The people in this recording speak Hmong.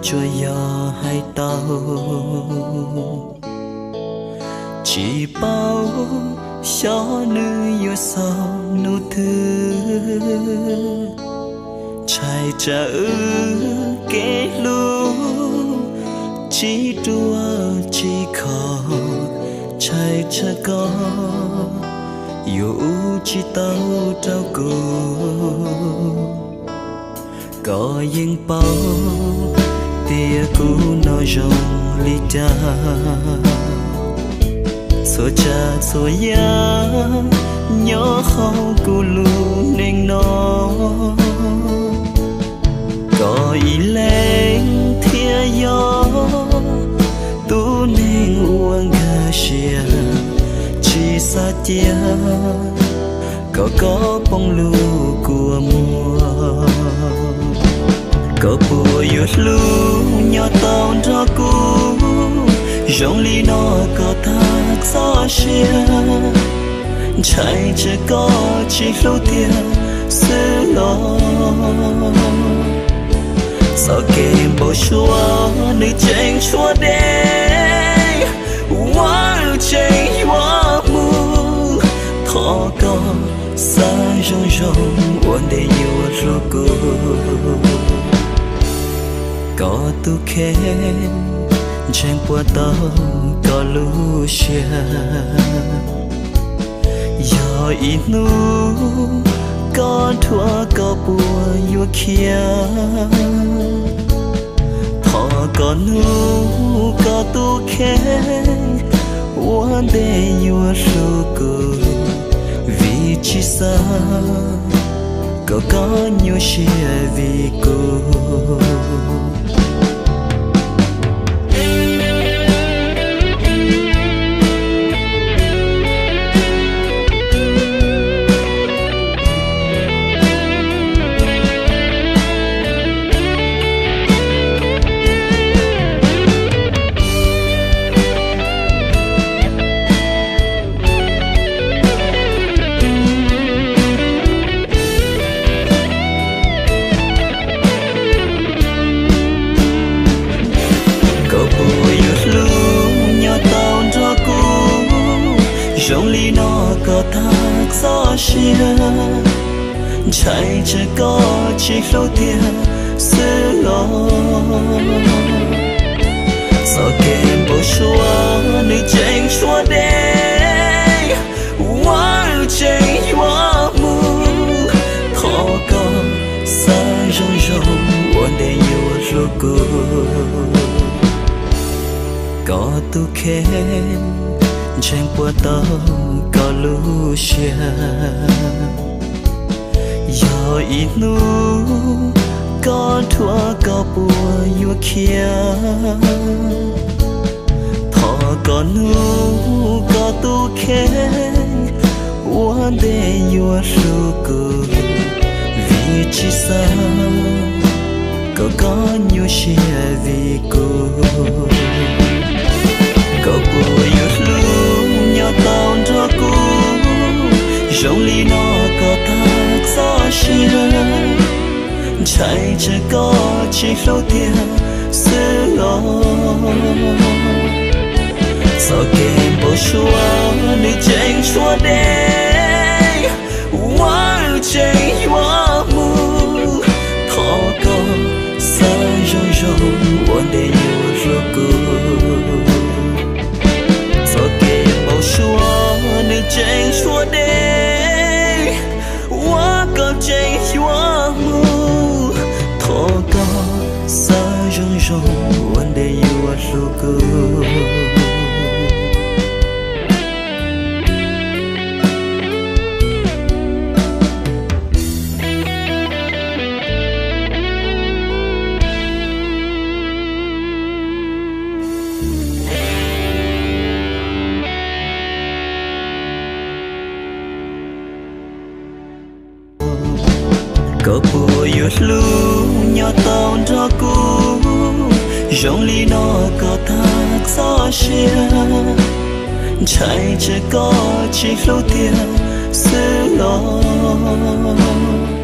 Tsuas yog hais tau, tsis paub xyov nws yuav xaus hnub twg. Ntshai tsam wb kev hlub tsis ruaj tsis khov, ntshai tsam koj yuav ua tsis tau rau kuv. Koj yeej paub tias kuv no zoo li cas, txhua tsav txhua yam nyob hauv kuv lub neej no. Koj ib leeg thiaj yog tus neeg uas nkag siab, tsis xav cia kom koj poob lub kua muag. Koj puas yuav hlub nyob tau nrog kuv zoo li no kom tag txoj sia? Ntshai tsam koj tsis hlub tiag xwb los. Txoj kev npau suav nws tseem tshuav deb, ua wb tseem yuav mus. Thov koj xav zoo zoo ua ntej yuav hlub kuv. Koj tus kheej ntseeg puas tau koj lub siab? Yog ib hnub koj dhuav koj puas yuav khiav? Thov koj hnub koj tus kheej ua ntej yuav hlub kuv, vim tsis xav kom koj nyuaj siab vim kuv. Koj puas yuav hlub nyob tau nrog kuv zoo li no kom tag txoj sia? Ntshai tsam koj tsis hlub tiag xwb los. Txoj kev npau suav nws tseem tshuav deb, ua wb tseem yuav mus. Thov koj xav zoo zoo ua ntej yuav hlub kuv. Koj tus kheej ntseeg puas tau koj lub siab? Yog ib hnub koj dhuav koj puas yuav khiav? Thov koj hnub koj tus kheej ua ntej yuav hlub kuv, vim tsis xav kom koj nyuaj siab vim kuv. Koj puas yuav hlub nyob tau nrog kuv zoo li no kom tag txoj sia? Ntshai tsam koj tsis hlub tiag xwb los. Txoj kev npau suav nws tseem tshuav deb, ua wb tseem yuav mus. Thov koj xav zoo zoo ua ntej yuav hlub kuv. Txoj kev npau suav nws tseem tshuav deb, ua koj tseem yuav mus. Thov koj xav zoo zoo ua ntej yuav hlub kuv. Koj puas yuav hlub nyob tau nrog kuv zoo li no kom tag txoj sia? Ntshai tsam koj tsis hlub tiag xwb los.